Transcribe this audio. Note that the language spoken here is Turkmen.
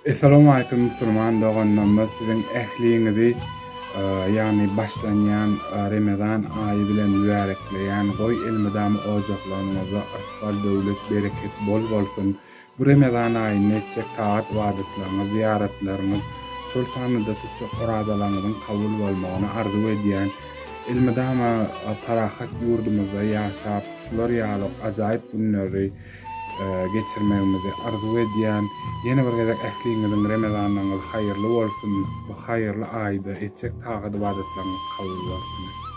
Essalawmaleýkum musulman doganlarymyz siziň ähliňizi ýagny başlanýan Remezan aýy bilen mübärekleýän goý elmydama ojaklaryňyzda yrsgal döwlet bereket bol bolsun bu Remezan aýynda etjek tagat ybadatlaryňyz zyýaratlaryňyz şol sanda-da tutjak orazalaryňyzyň kabul bolmagyny arzuw edýän elmydama parahat ýurdumyzda ýaşap şular ýaly ajaýyp günleri geçirmegimizi arzuw edýän. Ýene bir gezek ähliňiziň Remezanlaryňyz haýyrly bolsun! Bu haýyrly aýda etjek tagat-ybadatlaryňyz kabul bolsun!